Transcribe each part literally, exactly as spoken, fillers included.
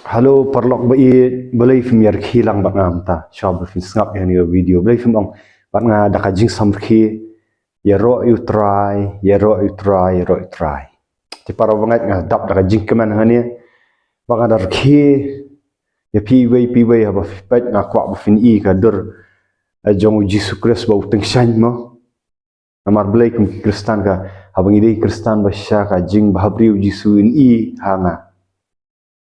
Hello paralok ba ïeit, balei phim ïa rkhie lang bad nga mynta? Shuwa ba phin sngap ïa kane ka video, balei phim ong bad nga da ka jingsamrkhie, ïaroh ïa u Trai, ïaroh ïa u Trai, ïaroh ïa u Trai. Te para bangeit, nga dap da ka jingkmen hangne ba nga da rkhie ïa phi iwei pa iwei. Haba phi peit, nga kwah ba phin i ka dur jong u Jisu Khrist ba u tyngshaiñ mo. Namar balei kum ki Khristan ka, haba ngi dei Khristan ba shisha, ka jingbhabriew Jisu in i ha nga.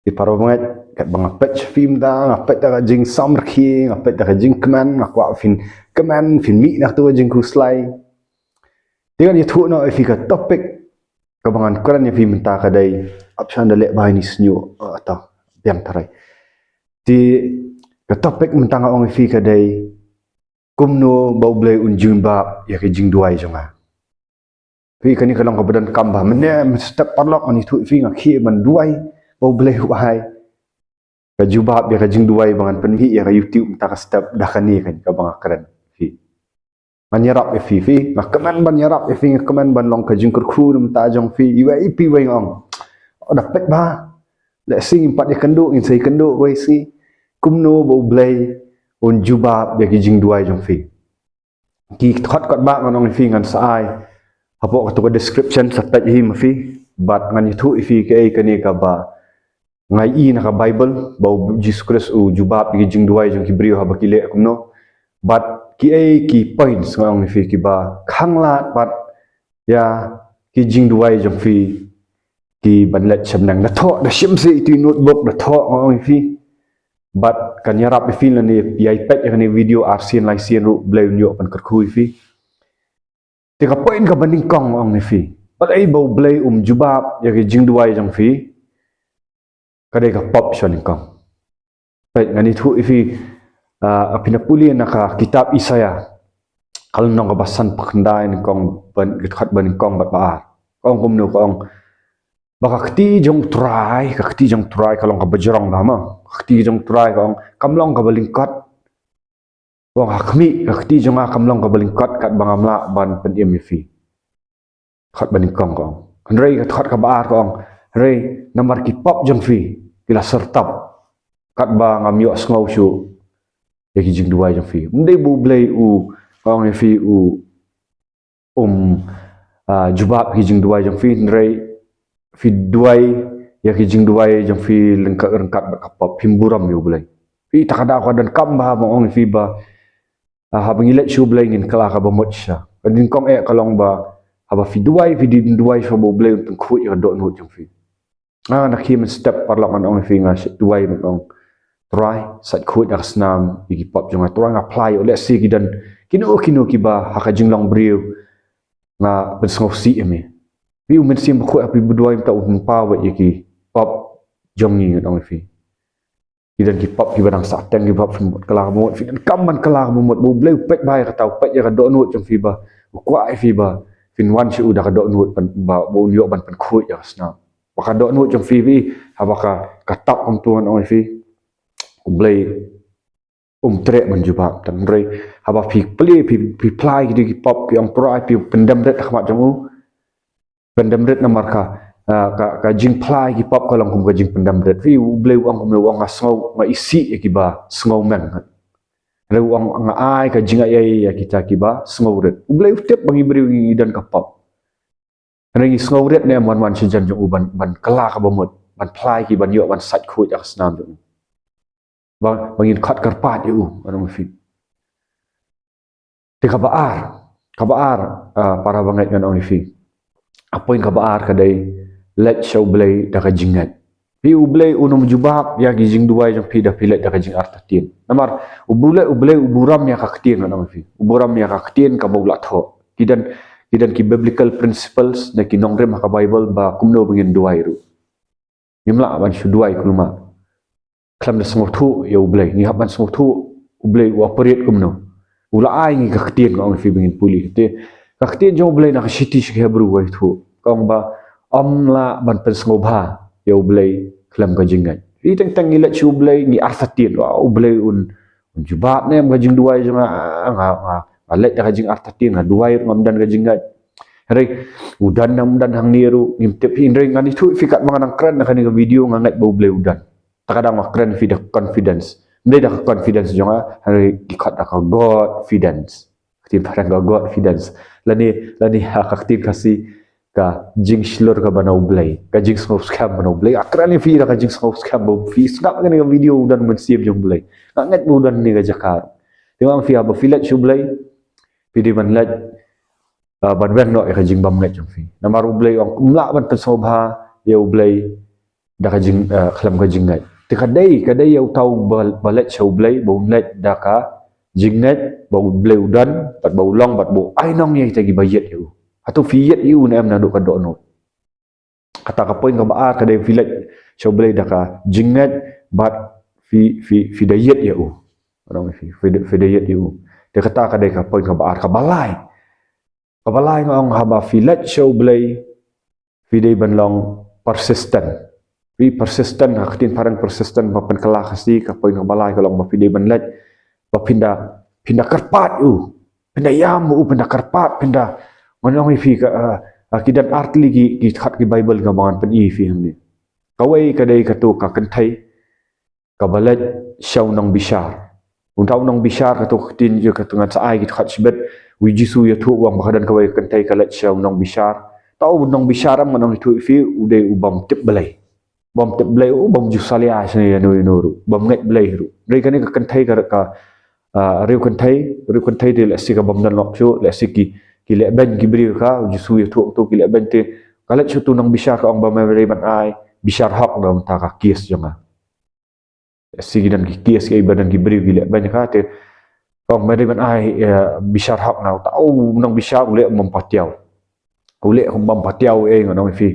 Te para bangeit, katba nga peit sha phi mynta, nga peit da ka jingsamrkhie, nga peit da ka jingkmen, nga kwah phin kmen, phin mih na kato ka jingkhuslai. Te ngan ïathuh noh ïa phi ka topic kaba ngan kren ïa phi mynta ka dei, ap shan da leh bha ïa ni sngew, ah, to, biang tharai. Te ka topic mynta nga ong ïa phi ka dei, kumno ba U Blei un jubab ïa ka jingduwai jong nga. Phi, kane ka long kaba donkam bha. Mynne mynstep paralok, ngan ïathuh ïa phi, nga khie ban duwai ba U Blei u ai ka jubab ïa ka jingduwai ba ngan pynmih ïa ka YouTube mynta ka step da kane, kane kaba nga kren. Phi, ngan ïarap ïa phi, phi, nga kmen ban ïarap ïa phi, nga kmen ban long ka jingkyrkhu na ka bynta jong phi. Iwei pa iwei nga ong, oh, da peit bha. Lehse ngim pat ïakynduh, ngin sa ïakynduh kawei sngi. Kumno ba U Blei un jubab ïa ki jingduwai jong phi. Ki dkhot katba ngan ong ïa phi ngan sa ai hapoh kato ka description, sa peit hi ma phi. Bad ngan ïathuh ïa phi kaei kane kaba nga i na ka Bible, ba U Jisu Khrist u jubab ïa ki jingduwai jong ki briew haba ki leh kumno. Bad kiei ki points ngan ong ïa phi kiba khanglad bad ïa ki jingduwai jong phi ki ban leit sha bneng. Da thoh, da shim sha itu i notebook, da thoh, ngan ong ïa phi. Bad kan ïarap ïa phi lane ïai peit ïa kane video arsien laisien ruh, U Blei un ïoh ban kyrkhu ïa phi. Te ka point kaba nyngkong ngan ong ïa phi, balei ba U Blei um jubab ïa ki jingduwai jong phi? Ka dei ka pop sha nyngkong. Peit, ngan ïathuh ïa phi, ah, phin pule na ka kitab Isaïah, ka lynnong kaba sanphew khyndai, nyngkong, ban, ka dkhot ba nyngkong bad ba ar. Ka ong kumno, ka ong ba ka kti jong U Trai, ka kti jong U Trai ka long kaba jrong bha mo. Ka kti jong U Trai, ka ong, kam long kaba lyngkot. Ka ong ha khmih, ka kti jong nga kam long kaba lyngkot katba ngam lah ban pynim ïa phi. Dkhot ba nyngkong ka ong. Hynrei ka dkhot kaba ar ka ong, hynrei namar ki pop jong phi ki la syrtap, katba ngam ïohsngew shuh ïa ki jingduwai jong phi. Ym dei ba U Blei u, ka ong ïa phi, u um, ah, jubab ki jingduwai jong phi, hynrei phi duwai ïa ki jingduwai jong phi ryngkat, ryngkat bad ka pop, phim burom ïa U Blei. Phi, kata ka daw ka donkam bha ba ngan ong ïa phi ba, ah, haba ngi leit sha U Blei ngin kylla kaba mut shisha. Ka nyngkong eh ka long ba haba phi duwai, phi dei ban duwai shuwa ba U Blei un pynkhuid ïa ka dohnud jong phi. Ah, nga khie mynstep paralok, ngan ong ïa phi, nga duwai ban ong, Trai, sait khuid ïa ka snam ïa ki pop jong nga. Trai, nga phla ïa u, lehse ki don kino kino kiba ha ka jinglong briew nga pynsngewsih ïa me. Phi, U Mynsiem Bakhuid, haba phi duwai mynta u pynpaw ïa ki pop jong ngi, ngan ong ïa phi. Ki don ki pop kiba dang sahteng, ki pop phim kylla kaba mut, phi donkam ban kylla kaba mut. Ba U Blei u peit bha ïa kata, u peit ïa ka dohnud jong phi ba u kwah ïa phi ba phin wan sha u da ka dohnud, ban, ba, ba un ïoh ban pynkhuid ïa ka snam. Ba ka dohnud jong phi, phi, haba ka, ka tap kumto, ngan ong ïa phi, U Blei um treh ban jubab. Tang hynrei haba phi plie, phi, phi phla ïa ki, ki pop, phi ong, Trai, phi pyndem rit ha khmat jong u. Pyndem rit namar ka, ah, ka, ka jingphla ïa ki pop ka long kum ka jingpyndem rit. Phi, U Blei u ong kumno, u ong, nga sngew, nga isih ïa kiba sngewmeng. Hynrei u ong, nga ai ka jingai ei ïa kita kiba sngewrit. U Blei u tip ba ngi briew ngi don ka pop. Hynrei ngi sngewrit ne em wan wan sha jan jong u ban, ban kylla kaba mut, ban phla ïa ki, ban ïoh ban sait khuid ïa ka snam jong u. Ba, ba ngin khot kyrpad ïa u, ngan ong ïa phi. Te kaba ar, kaba ar, ah, para bangeit, ngan ong ïa phi, ka point kaba ar ka dei leit sha U Blei da ka jingngeit. Phi, U Blei un ym jubab ïa ki jingduwai jong phi da phi leit da ka jingartatien. Namar U Blei, U Blei u burom ïa ka ktien, ngan ong ïa phi. U burom ïa ka ktien kaba u la thoh. Ki don, ki don ki biblical principles ne ki nongrim ha ka Bible ba kumno ba ngin duwai ruh. Ngim lah ban shu duwai kulmar khlem da sngewthuh ïa U Blei. Ngi hap ban sngewthuh U Blei u operate kumno. U la ai ngi ka ktien, ngan ong ïa phi, ba ngin pule. Te ka ktien jong U Blei na ka shithi sha ki Hebru, ka ïathuh, ka ong ba ym lah ban pynsngewbha ïa U Blei khlem ka jingngeit. Phi, teng teng ngi leit sha U Blei ngi artatien, wa, U Blei un, un jubab ne em ka jingduwai jong nga, nga, nga, nga leit da ka jingartatien, nga duwai ruh ngam don ka jingngeit. Hynrei u don ne ym don hangne ruh ngim tip. Hynrei ngan ïathuh ïa phi, katba nga nang kren ha kane ka video, nga ngeit ba U Blei u don. Ta ka dang nga kren phi da confidence. Ym dei da ka confidence jong nga, hynrei ki khot da ka Godfidence. Ka ktien phareng ka Godfidence. Lane, lane ha ka ktien Khasi ka jingshlur kaba na U Blei, ka jingsngewskhem ba na U Blei. Nga kren ïa phi da ka jingsngewskhem ba phi sngap kane ka video u don u Mynsiem jong U Blei. Nga ngeit ba u don ha kane ka jaka. Te nga ong ïa phi haba phi leit sha U Blei, phi dei ban leit, ah, ban weng noh ïa ka jingbymngeit jong phi. Namar U Blei u ong ym lah ban pynsngewbha ïa U Blei da ka jing, ah, khlem ka jingngeit. Te ka dei, ka dei ïa uta uba, ba leit sha U Blei, ba un leit da ka jingngeit ba U Blei u don, bad ba u long, bad ba u ai nong ïa kita kiba ïeit ïa u. Hato phi ïeit ïa u ne em naduh ka dohnud? Kata ka point kaba ar ka dei phi leit sha U Blei da ka jingngeit bad phi, phi, phi da ïeit ïa u. Phi, phi da, phi da ïeit ïa u. Te kata ka dei ka point kaba ar. Kaba lai, kaba lai nga ong haba phi leit sha U Blei, phi dei ban long persistent. Phi persistent, ha ka ktien phareng persistent, ba pynkylla Khasi, ka point kaba lai ka long ba phi dei ban leit ba phin da, phin da kyrpad ïa u, phin da ïam ïa u, phin da kyrpad, phin da, ngan ong ïa phi ka, ah, ah, ki don ar tylli ki, ki khot ki Baibl kaba ngan pyni ïa phi hangne. Kawei ka dei kato ka kynthei kaba leit sha u nongbishar. Uta u nongbishar, kato ka ktien jong ka, ngan sa ai ki dkhot shibit. U Jisu u ïathuh u ong ba ka don kawei ka kynthei ka leit sha u nongbishar. Uta u nongbishar, em, ngan ong ïathuh ïa phi, u dei u bym tip Blei. Bym tip Blei, u bym ju salia ïano ïano ruh, bym ngeit Blei ruh. Hynrei kane ka kynthei ka, ka, ah, riew kynthei, riew kynthei te lehse ka bym don lok shuh, lehse ki, ki lehbeiñ ki briew ïa ka. U Jisu u ïathuh to ki lehbeiñ te, ka leit sha uto u nongbishar ka ong ba me dei ban ai bishar hok na ka bynta ka case jong nga. Lehse ki don ki case kiba don ki briew ki lehbeiñ ïa ka te, ka ong me dei ban ai, eh, bishar hok na uta u nongbishar. U leh bym patiaw. U leh kum bym patiaw, eh, ngan ong ïa phi.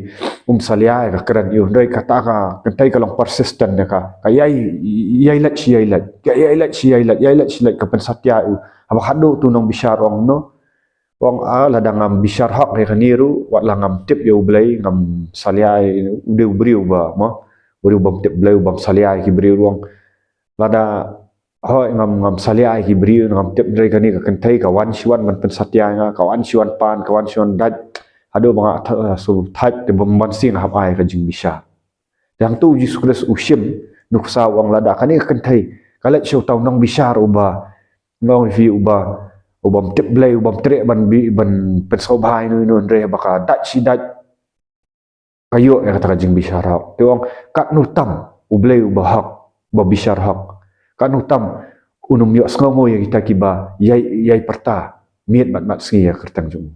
Um salia ïa ka kren jong u. Hynrei kata ka kynthei ka long persistent ïa ka. Ka ïai, ïai leit shi ïai leit. Ka ïai leit shi ïai leit, ïai leit shi leit, ka pynsatia ïa u. Haba khatduh uto u nongbishar u ong no. U ong, ah, lada ngam bishar hok ïa kane ruh, wat la ngam tip ïa U Blei, ngam salia ïa u, u dei u briew ba, mo, u briew bym tip Blei, u bym salia ïa ki briew ruh. U ong lada, hooid, ngam, ngam salia ïa ki briew, ngam tip, hynrei kane ka kynthei ka wan shi wan ban pynsatia ïa nga, ka wan shi wan pan, ka wan shi wan dait. Haduh ba nga tha-, ah, shu thait, te bym, bym sngewbha ai ka jingbishar. Te hangto u Jisu Khrist u shim nuksa, u ong lada kane ka kynthei ka leit sha uta u nongbishar uba, nga ong ïa phi, uba, u bym tip Blei, u bym treh ban bi, ban pynsngewbha ïano ïano, hynrei ba ka dait shi dait ka ïoh ïa kata ka jingbishar hok. Te u ong katno tam U Blei uba hok, uba bishar hok, katno tam un ym ïohsngew mo ïa kita kiba ïai, ïai pyrta miet bad mat sngi ïa ka kyrteng jong u.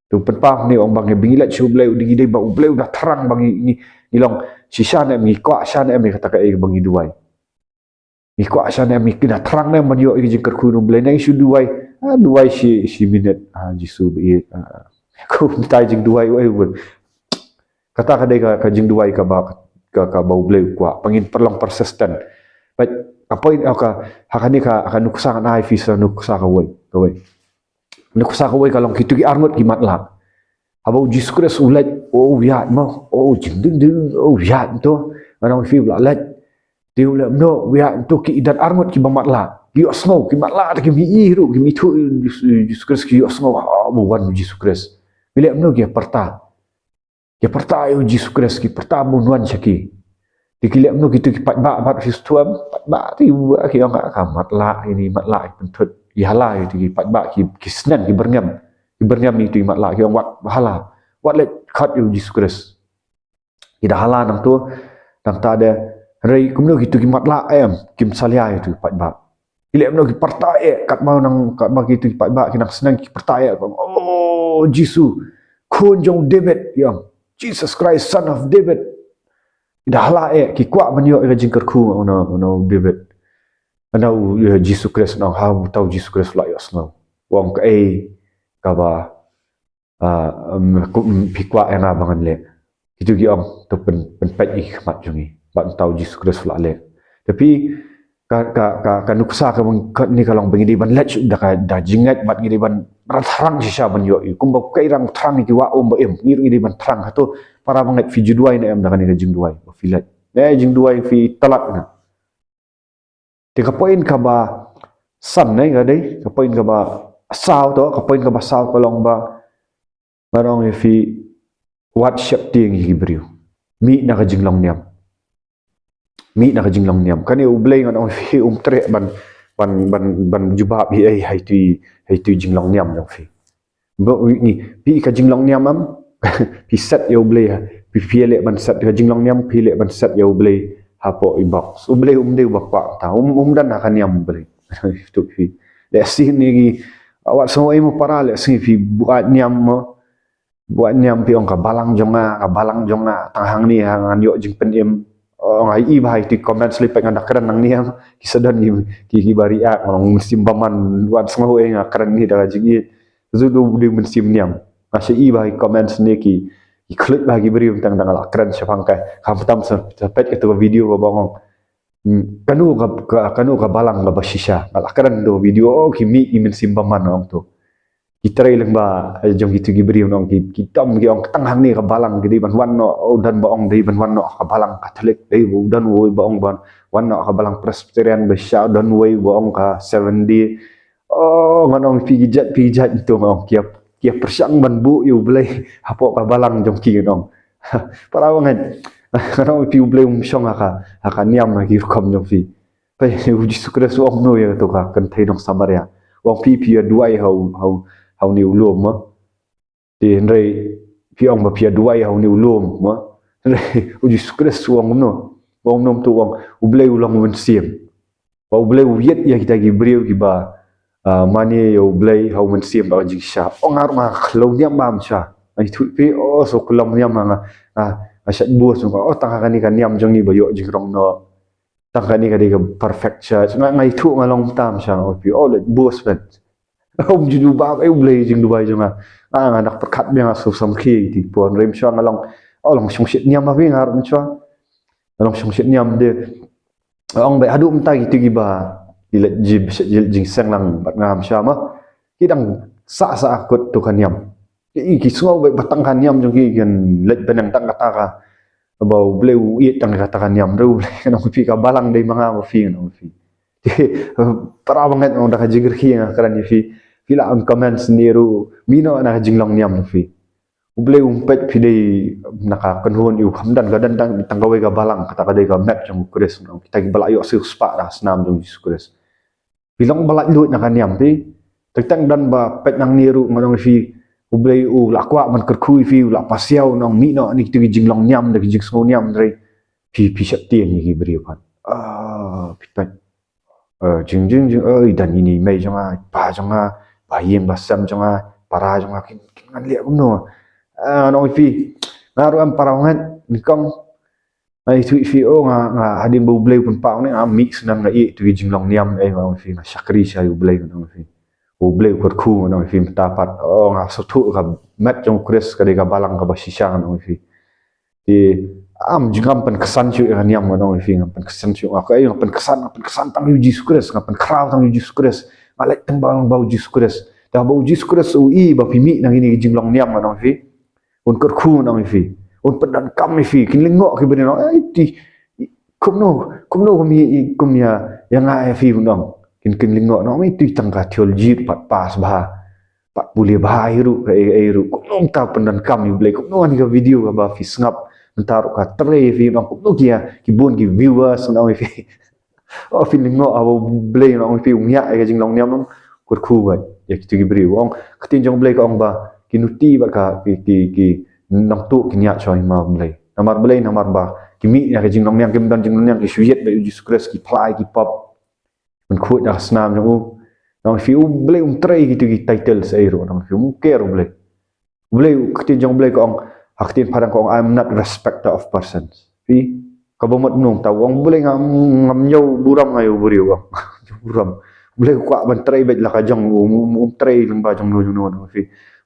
Te u pynpaw hangne, u ong ba ngi, ba ngi leit sha U Blei, u dei, ngi dei ba U Blei u da thrang ba ngi, ngi, ngi long shisha ne em, ngi kwah shisha ne em ïa kata kaei ba ngi duwai. Ngi kwah shisha ne em, ngi, ki da thrang ne em ban ïoh ïa ka jingkyrkhu na U Blei, ne ngi shu duwai, ah, duwai shi, shi minit, ah, Jisu ba ïeit, ah. Kumta jingduwai u ei u bun. Kata ka dei ka, ka jingduwai kaba, ka, kaba U Blei u kwah. Ba ngin pyrlong persistent. Bad ka point, ah, ka, ha kane ka, ka nuksa ngan ai phi sa nuksa kawei, kawei. Nuksa kawei ka long kito ki arngut ki matlah. Haba u Jisu Khrist u leit, u ïaid mo, u jingding ding, u ïaid to. Ngan ong ïa phi u la leit. Te u leh kumno, u ïaid to, ki don arngut kiba matlah. Ki ïohsngew, ki matlah, te kim ïohi ruh, kim ithuh ïa u Jisu, Jisu Khrist, ki ïohsngew, ah, ba wan u Jisu Khrist. Ki leh kumno, ki ïa pyrta. Ki pyrta ïa u Jisu Khrist, ki pyrta ba un wan sha ki. Te ki leh kumno kito ki paidbah, bad ki sngewthuh, paidbah te ki ong ka matlah ine, matlah, ki pynthut, ki hala ïa kito ki paidbah, ki, ki sneng, ki byrngem. Ki byrngem ïa kito ki matlah, ki ong wat hala, wat leit khot ïa u Jisu Khrist. Ki da hala nangto, nangta de, hynrei kumno kito ki matlah em, kim salia ïa kito ki paidbah. Ki leh kumno, ki pyrta eh, katba nang, katba kito ki paidbah ki nang sneng, ki pyrta eh, "Oh Jisu, Khun jong u David," ki ong, "Jesus Christ, Son of David." Ki da hala eh, ki kwah ban ïoh ïa ka jingkyrkhu na, na u David. Na u, eh, Jisu Khrist, nang ha uta u Jisu Khrist u la ïohsngew. U ong kaei kaba ah, em, kum, em, phi kwah ïa nga ba ngan leh. Kito ki ong, to pyn, pynpeit ïa ki khmat jong ngi. Bad uta u Jisu Khrist u la leh. Te phi, ka, ka, ka, ka nuksa kaba ngi, kane ka long ba ngi dei ban leit sha u da ka, da jingngeit bad ngi dei ban, ban thrang shisha ban ïohi. Kumba u Trai u thrang ïa ki wah um ba im, ngi ruh ngi dei ban thrang. Hato para bangeit phi ju duwai ne em da kane ka jingduwai ba phi leit? Ne jingduwai phi tlot ne? Te ka point kaba san ne ka dei, ka point kaba saw to, ka point kaba saw ka long ba, ngan ong ïa phi, wat sheptieng ïa ki briew. Mih na ka jinglong niam. Mih na ka jinglong niam. Kane U Blei ngan ong phi um treh ban, ban, ban, ban jubab hi ei ha itu i, ha itu i jinglong niam jong phi. Ba ngi, phi ka jinglong niam em, phi set ïa U Blei ha. Phi, phi leh ban set ka jinglong niam, phi leh ban set ïa U Blei hapoh i box. U Blei um dei uba kwah ta, um, um don ha ka niam U Blei. Tu phi. Lehse ngi, wat sngew ei mo para, lehse phi buaid niam mo. Buaid niam phi ong ka balang jong nga, ka balang jong nga, tang hangne ha ngan ïoh jingpynim. Oh, nga i ba ha itu i comments lei peit ngan da kren nangne, ki sa don ki, ki, kiba react, nga ong mynsiem bymman, wat sngew ei nga kren ne da ka jingïeit. Zu du dei mynsiem niam. Nga shu i ba ha i comments ne ki, ki khluit ba ha ki briew tang dang la kren shaphang ka. Khamtam sa, sa peit katu ka video ba ong. Hmm, kano ka, ka, kano ka balang kaba shisha. Nga la kren tu video, oh, ki mih ki mynsiem bymman ong tu. Ki trei lyngba, eh, jong kitu ki briew ong ki, ki dom ki ong tang hangne ka balang ki dei ban wan noh, oh, don ba ong dei ban wan noh ka balang Katholik, dei ba don uwei ba ong ban wan noh ka balang Presbyterian, ba shisha don uwei ba ong ka Seventh Day. Oh, ngan ong phi ki jait, phi ki jait tu ngan ong ki ïa, ki ïa pyrshang ban buh ïa U Blei hapoh ka balang jong ki ngan ong. Para bangeit. Ngan ong phi U Blei um shong ha ka, ha ka niam ha ki rukom jong phi. Peit U Jisu Khrist u ong kumno ïa katu ka kynthei nong Samaria. U ong phi phi ïa duwai ha u, ha u, ha une u lum mo. Te hynrei phi ong ba phi ïa duwai ha une u lum mo. Hynrei U Jisu Khrist u ong kumno. U ong kumno, u ong U Blei u long u mynsiem. Ba U Blei u ïeit ïa kita ki briew kiba, ah, mane ïa U Blei ha u mynsiem bad ka jingshisha. Ong nga ruh nga khlem niam bam sha. Nga ithuh phi, oh, so khlem niam nga, nga, nga shait bus, oh, tang ha kane ka niam jong ngi ba ïoh jingrong noh. Tang kane ka dei ka perfect church. Nga, nga ithuh nga long tam sha, oh, phi, oh, leit bus phi. Um ju duwai, eh, U Blei jingduwai jong nga. Nga, nga dak pyrkhat biang nga shu samrkhie iti pon rim sha nga long, oh, long shongshit niam ha phi nga ruh mynshwa. Nga long shongshit niam de. Ong beit haduh mynta kitu kiba, ki leit ji, ji, jingseng lang bad nga mynshwa ma. Ki dang sah sah kut tu ka niam. Ki, ki sngew beit ba tang ka niam jong ki kan leit byneng tang kata ka. Ba U Blei u ïeit tang kata ka niam, ruh U Blei ngan ong phi ka balang dei ma nga ma phi ngan ong phi. Para bangeit ngan ong da ka jingkyrkhu nga kren ïa phi. Phi lah ban comment sniew ruh, mih noh na ka jinglong niam jong phi. U Blei um peit phi dei na ka kynhun ïa u, kham don ka, don tang, tang kawei ka balang, kata ka dei ka met jong U Khrist ngan ong. Kita kiba la ïoh siewspah da ka snam jong U Jisu Khrist. Phi long ba laitluid na ka niam phi. Teng teng don ba peit nangne ruh ngan ong ïa phi, U Blei u la kwah ban kyrkhu ïa phi, u la pasiaw ngan ong mih noh na kitu ki jinglong niam da ki jingsngew niam, hynrei phi, phi sheptieng ïa ki briew pat. Ah, phi peit. Eh, jing, jing, jing, eh, i don ine i mei jong nga, i pa jong nga, ba ïing ba sem jong nga, para jong nga, kin, kin ngan leh kumno. Eh, ngan ong ïa phi, nga ruh em para bangeit, nyngkong, nga ithuh ïa phi, oh, nga, nga hadien ba U Blei u pynpaw ne, nga mih snem nga ïeh ïa tu ki jinglong niam, eh, ngan ong ïa phi, nga shakri sha U Blei, ngan ong ïa phi. U Blei u kyrkhu, ngan ong ïa phi mynta pat, oh, nga sngewthuh ka met jong U Khrist ka dei ka balang kaba shisha, ngan ong ïa phi. Te, am, ju ngam pynksan shuh ïa ka niam ngan ong ïa phi, ngam pynksan shuh, nga, eh, nga pynksan, nga pynksan tang ïa U Jisu Khrist, nga pynkhraw tang ïa U Jisu Khrist, nga leit tang ba, ba U Jisu Khrist. Te ba U Jisu Khrist u i ba phi mih na kine ki jinglong niam ngan ong ïa phi. Un kyrkhu ngan ong ïa phi. Un pyndonkam ïa phi. Kin lyngngoh ki briew ngan ong, eh, ti, kumno, kumno kum ïa, kum ïa, ïa nga ïa phi ngan ong. Kin, kin lyngngoh ngan ong, eh, ti tang ka theology pat pass bha. Pat pule bha ei ruh, ka ei, ei ruh. Kumno mynta pyndonkam ïa U Blei, kumno kane ka video kaba phi sngap mynta ruh ka trei ïa phi, ngan ong kumno ki ïa, ki bun ki viewers ngan ong ïa phi. Oh, phi lyngngoh, ah, U Blei ngan ong ïa phi, u ngiah ïa ka jinglong niam, ngan ong kyrkhu bha ïa kitu ki briew. Ong ka ktien jong U Blei ka ong ba ki nuti bad ka, ki, ki, ki nongtuh kin ïaid sha hima U Blei. Namar balei? Namar ba ki mih ïa ka jinglong niam, kim don jinglong niam, ki shu ïeit bad U Jisu Khrist, ki phla ïa ki pop. Pynkhuid da ka snam jong u. Ngan ong ïa phi, U Blei um trei kitu ki titles ei ruh, ngan ong ïa phi, um care U Blei. U Blei, ka ktien jong U Blei ka ong, ha ka ktien Phareng ka ong, "I am not respecter of persons." Phi, kaba mut ngan ong, tang u ong U Blei, ngam, ngam ñiew burom nga ïa u briew, ngam ñiew burom. U Blei u kwah ban trei beit la ka jong u, um, um, um trei lyngba jong no jong no, ngan ong ïa phi.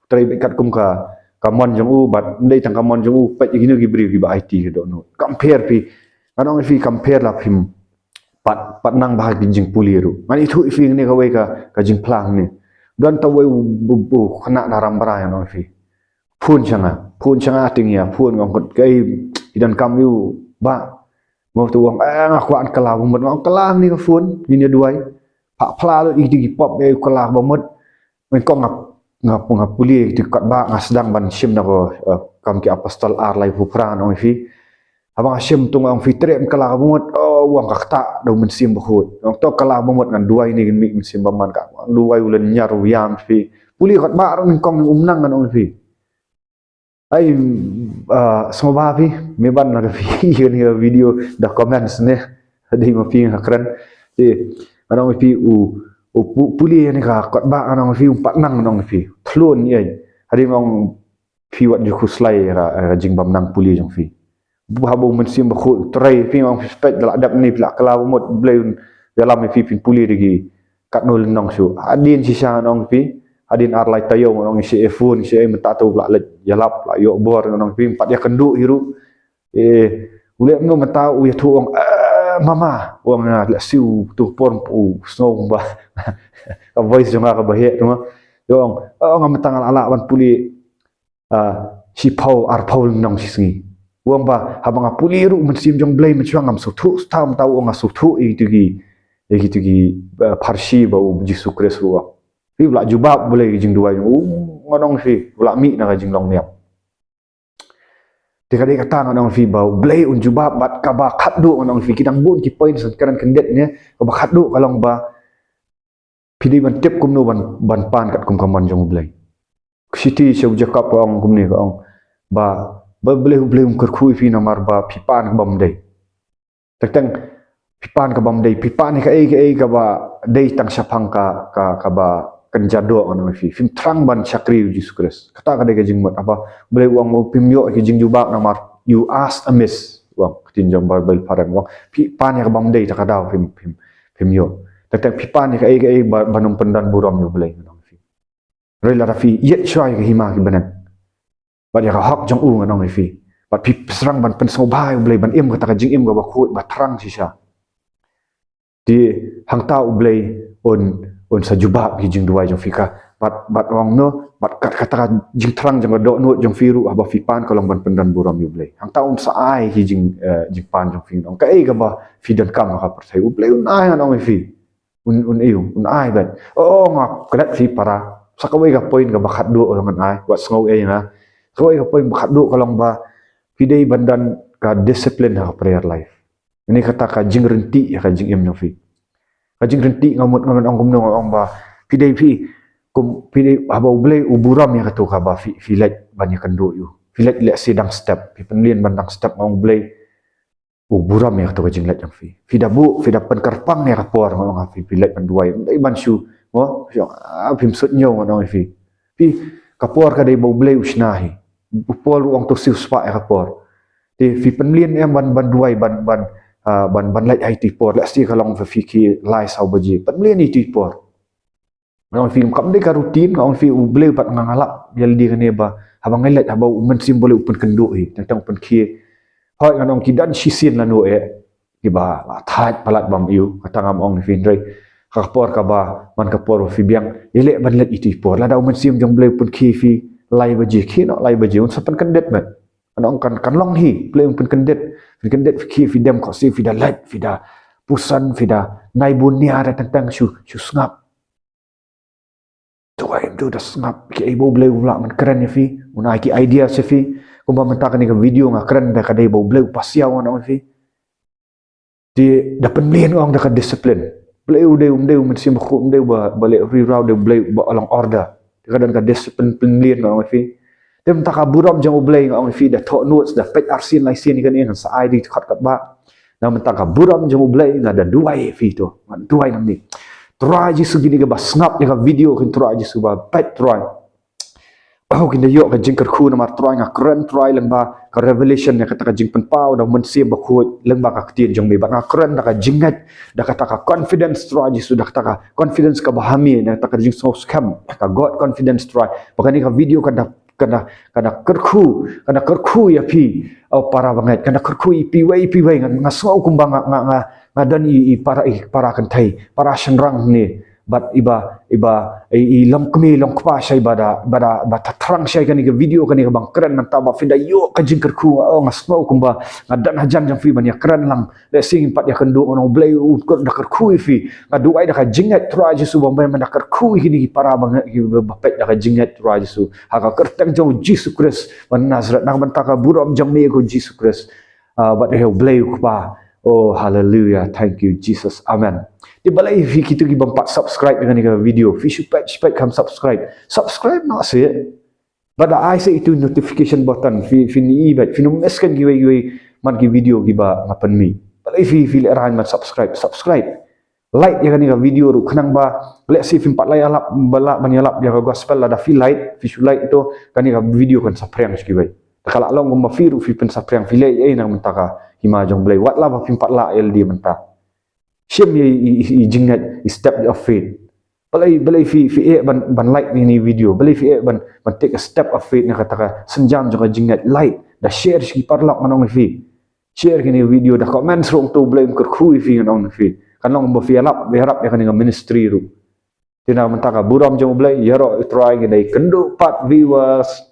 Trei beit katkum ka, ka mon jong u, bad ym dei tang ka mon jong u, peit ïa kino ki briew kiba aiti ka dohnud. Compare phi, ngan ong ïa phi, compare la phim pat, pat nang bha ki jingpule ruh. Ngan ithuh ïa phi hangne kawei ka, ka jingphla hangne. Don tawei u, u, u khynnah na Rambrai, ngan ong ïa phi. Phone sha nga, phone sha nga, te nga ïa phone, nga ong, kaei, phi donkam ïa u bah? Mo, te u ong, eh, nga kwah kylla ba mut, nga ong, kylla hangne ka phone, ngin ïa duwai. Phah phla lut ïa ki pop, eh, kylla ba mut. Nyngkong nga, nga, nga pule ïa ki kot ba, nga sdang ban shim na ka, eh, Kam ki Apostol ar laiphew phra, ngan ong ïa phi. Haba nga shim tu nga ong ïa phi, treh, kylla ba mut, oh, Ong ka ktah da u Mynsiem Bakhuid. Ong to ka la ba mut ngan duwai ne ngan mih Mynsiem Bymman ka. Duwai u lynñiar u ïam phi. Pule katba ruh nyngkong um nang ngan ong phi. Ai, ah, sngewbha phi, me ban na phi ïa ni video da comments ne. Dei ma phi nga kren. Te ngan ong phi u u pu- pule ïa ni ka katba ngan ong phi um pat nang ngan ong phi. Thlun ïa. Hadien ong phi wat ju khuslai ïa ka, ïa ka jingbymnang pule jong phi. Haba u Mynsiem Bakhuid u trei phi, ong phi spek da la dep ni phi la kylla ba mut Blei un ïalam ïa phi phin pule da ki katno lynnong shuh. Hadien shisha ngan ong phi, hadien ar lai taïew ngan ong shisha phone shisha mynta to la leit ïalap la ïoh bor ngan ong phi, pat ïakynduh hi ruh. Eh, u leh mynno mynta u ïathuh ong, eh, mama, ong na leh siu tu por u sngew ba ka voice jong nga ka ba heh tu ma. Ong, ong mynta nga la lah ban pule ah, shiphew arphew lynnong shi sngi. Ong ba haba nga pule ruh Mynsiem jong Blei mynshuwa ngam sngewthuh, stam ta ong nga sngewthuh ïa kitu ki, ïa kitu ki, ah, pharshi ba u Jisu Khrist ruh. Phi ba la jubab Blei ki jingduwai jong u, ngan ong phi ba la mih na ka jinglong niam. Te ka dei kata ngan ong phi ba u Blei un jubab bad kaba khatduh ngan ong phi, ki dang bun ki point sa kren khyndiat ne, kaba khatduh ka long ba phi dei ban tip kumno ban, ban pan katkum ka mon jong u Blei. Shithi sha u Jakob ka ong kumne ka ong ba, ba Blei u Blei um kyrkhu ïa phi namar ba phi pan ka bym dei. Teng teng phi pan ka bym dei, phi pan ïa kaei kaei kaba dei tang shaphang ka, ka, kaba kynja doh ngan ong ïa phi. Phim thrang ban shakri u Jisu Khrist. Kata ka dei ka jingmut. Haba Blei u ong phim ïoh ïa ka jingjubab namar you ask amiss. Ong ka ktien jong Baibl phareng ong phi pan ïa ka bym dei, ta ka daw phim, phim, phim ïoh. Teng teng phi pan ïa kaei kaei ba, ban ym pyndon burom ïa u Blei ngan ong ïa phi. Hynrei lada phi ïeit shuwa ïa ka hima ki bneng bad ïa ka hok jong u ngan ong ïa phi, bad phi srang ban pynsngewbha ïa u Blei ban im kata ka jingim kaba khuid ba thrang shisha. Te hangta u Blei un, un sa jubab ki jingduwai jong phi ka. Bad, bad ong no, bad kat-, kata ka jingthrang jong ka dohnud jong phi ruh haba phi pan ka long ban pyndon burom ïa u Blei. Hangta un sa ai ki jing, eh, jingpan jong phi ngan ong. Kaei kaba phi donkam ha ka pyrthei u Blei un ai ngan ong ïa phi. Un, un ïoh, un ai bad. Oh, nga klet phi para. Sa kawei ka point kaba khatduh ka long ngan ai. Wat sngew ei nga. Kawei ka point ba khatduh ka long ba phi dei ban don ka discipline ha ka prayer life. Ini kata ka jingryntih ïa ka jingim jong phi. Ka jingryntih nga mut ngan ong kumno ngan ong ba phi dei phi kum phi dei haba u Blei u burom ïa kato kaba phi, phi leit ban ïakynduh ïa u. Phi leit leh shi dang step, phi pynlien ban dang step ngan ong Blei u burom ïa kato ka jingleit jong phi. Phi da buh, phi da pynkyrpang ïa ka por ngan ong ha phi, phi leit ban duwai. Dei ban shu, mo, shu, ah, phim sut ñiew ngan ong ïa phi. Phi, ka por ka dei ba u Blei u shna hi. U Paul u ong to siew spah ïa ka por. Te phi pynlien em ban, ban duwai, ban, ban, ah, ban, ban leit ha itu i por. Lehse ka long phi ki lai saw baje. Pynlien itu i por. Nga ong phi kam dei ka routine, nga ong phi u Blei pat nga, nga lap ïa lade kane ba haba ngi leit haba u Mynsiem Blei u pynkynduh hi, tang tang u pynkhie. Hooid ngan ong ki don shisien lano eh kiba la thait palat bam ïa u, kata ngam ong ïa phi hynrei ha ka por kaba man ka por ba phi biang ïaleh ban leit itu i por. Lada u Mynsiem jong Blei u pynkhie phi lai baje, khie noh lai baje, un sa pynkyndit met. Ngan ong kan, kan long hi, Blei un pynkyndit. Pynkyndit phi khie, phi dem khohsiew, phi da leit, phi da puson, phi da nai bun nia da tang tang shu, shu sngap. Duwai, em, to da sngap, kiei ba u Blei u lah ban kren ïa phi, un ai ki idea sha phi. Kumba mynta kane ka video nga kren da ka dei ba u Blei u pasiaw ngan ong ïa phi. Te da pynmlien ong da ka discipline. Blei u dei, um dei u Mynsiem Bakhuid, um dei ba, ba leh riewraw, dei u Blei ba long order. Te ka don ka discipline pynmlien ngan ong ïa phi. Te mynta ka burom jong u Blei ngan ong ïa phi da thoh notes, da peit arsien laisien ïa kane ngan sa ai da ki dkhot katba. Na mynta ka burom jong u Blei nga da duwai ïa phi to. Nga duwai nangne. Trai Jisu kine kiba sngap ïa ka video kin Trai Jisu ba peit Trai. Oh, kin da ïoh ka jingkyrkhu namar Trai nga kren Trai lyngba ka revelation ïa kata ka jingpynpaw da u Mynsiem Bakhuid lyngba ka ktien jong me. Bad nga kren da ka jingngeit, da kata ka confidence Trai Jisu, da kata ka confidence kaba ha me, da kata ka jingsngewskhem, ka God confidence Trai. Ba kane ka video kan da, kan da, kan da kyrkhu, kan da kyrkhu ïa phi, oh, para bangeit, kan da kyrkhu ïa phi wei, ïa phi wei, nga, nga sngew kumba nga, nga, nga, nga don i, i para, i para kynthei, para shynrang ne, bad iba, iba, i, i longkmie longkpa shai ba da, ba da, ba da thrang shai kane ka video kane kaba nga kren mynta ba phi da ïoh ka jingkyrkhu, oh, nga sngew kumba nga don hajan jong phi ban ïakren lang. Lehse ngim pat ïakynduh ngan ong Blei u da kyrkhu ïa phi. Nga duwai da ka jingngeit Trai Jisu ba men da kyrkhu ïa kine ki para bangeit kiba peit da ka jingngeit Trai Jisu. Ha ka kyrteng jong u Jisu Khrist ba Nasaret, na ka bynta ka burom jong me ko Jisu Khrist. Ah, bad ïa u Blei u Kpa. Oh, hallelujah. Thank you, Jesus. Amen. Te balei phi kito ki bym pat subscribe ïa kane ka video? Phi shu peit, shu peit kam subscribe. Subscribe noh seh. Bad da ai seh itu notification button. Phi, phin ïohi bad phin ym miss kan kiwei kiwei man ki video kiba nga pynmih. Balei phi, phi lehraiñ ban subscribe. Subscribe. Like ïa kane ka video ruh khnang ba lehse phim pat lah ïalap, ba lah ban ïalap ïa ka gospel, lada phi like, phi shu like to, kane ka video kan saphriang sha kiwei. Te ka lah long kumba phi ruh phi pynsaphriang, phi leh ei na ka bynta ka hima jong U Blei. Wat la ba phim pat lah ïa lade mynta. Shim ïa i, i, i jingngeit, i step of faith. Balei, balei phi, phi eh ban, ban like ïa kane ka video. Balei phi eh ban, ban take a step of faith na kata ka sienjam jong ka jingngeit. Like, da share sha ki paralok, ngan ong ïa phi. Share kane ka video, da comment ruh, to U Blei un kyrkhu ïa phi, ngan ong ïa phi. Kan long ba phi ïalap, ïarap ïa kane ka ministry ruh. Te na ka bynta ka burom jong U Blei, ïaroh ïa U Trai, ngi dei kynduh pat viewers.